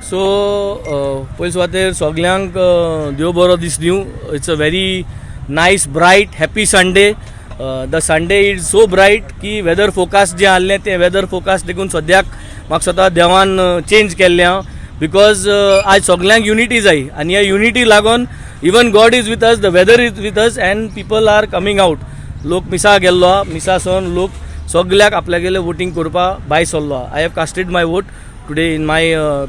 So पयले सुवातेर सगल्यांक देव बरो दीस दिवं. It's a very nice, bright, happy Sunday. The Sunday is so bright की वेदर फोकास्ट जें आहलें तें वेदर फोकास्ट देखून सद्याक म्हाका दिसता देवान चेंज केल्लें आहा, because आज सगल्यांक युनिटी जाय आनी ह्या युनिटी लागून even God is with us, the weather is with us and people are coming out. लोक मिसा गेल्लो आहा. मिसा सावन लोक सगल्याक आपल्यागेले वोटींग करपा भायर सरलो आहा. I have casted my vote today in my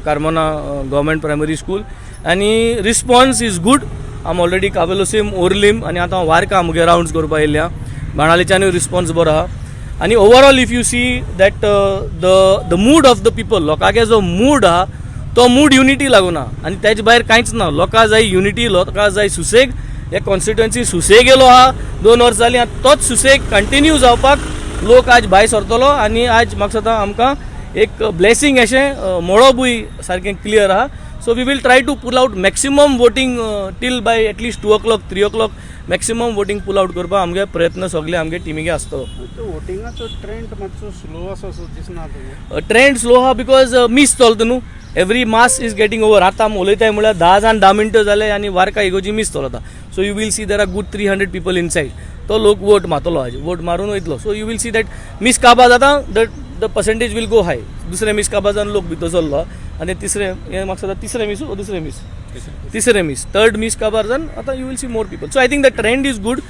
Carmona Government Primary School आनी रिस्पॉन्स is good. आम ऑलरेडी कावेलोसीम, ओर्लीम आनी आतां हांव वार्का मुगे रावंड्स करपा येयल्ले आहा. बाणावलेच्यानूय रिस्पॉन्स बरो आहा आनी overall, if you see that the mood of the people, लोकांगे जो मूड आहा तो मूड युनिटी लागून आहा आनी तेजे भायर कांयच ना. लोकां जाय युनिटी, लोकां जाय सुसेग. हे कॉन्स्टिट्युएन्सी सुसेग येयलो आहा 2 वर्सां जालीं. आनी तोच सुसेग कंटिन्यू जावपाक लोक आज भायर सरतलो आनी आज म्हाका दिसता आमकां एक ब्लेसींग अशें मळबूय सारकें क्लियर आहा. So we will try to pull out maximum voting till by at least 2 o'clock, 3 o'clock. Maximum voting pull out करपाक आमगे प्रयत्न सगळे आमगे टिमीगे आसतलो. तो वोटिंगाचो ट्रेंड मातसो स्लो आसा असो दिसना तुका? ट्रेंड स्लो आहा because मीस चलता न्हू. Every mass is getting over. आतां आमी उलयताय म्हळ्यार 10 जावन 10 मिनटां जाले आनी वार्का इगोजी मीस चलता. So you will see there are good 300 people inside. तो लोक वोट मारतलो, आज वोट मारून वयतलो. So you will see that मीस काबार जाता, the percentage will go high. दुसरें मीस काबार जावन लोक भितर सरलो आनी तिसरें हें म्हाका दिसता तिसरें मीस ओ दुसरें मीस, तिसरें मीस, थर्ड मीस काबार जावन आतां you will see more people. So I think the trend is good.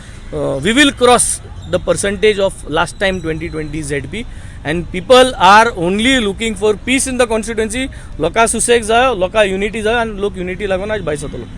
We will cross the percentage of last time, 2020 ZP, and people are only looking for peace in the constituency. लोकां सुसेग जायो, लोकां unity जायो आनी लोक unity लागून आज भायर सरतलो.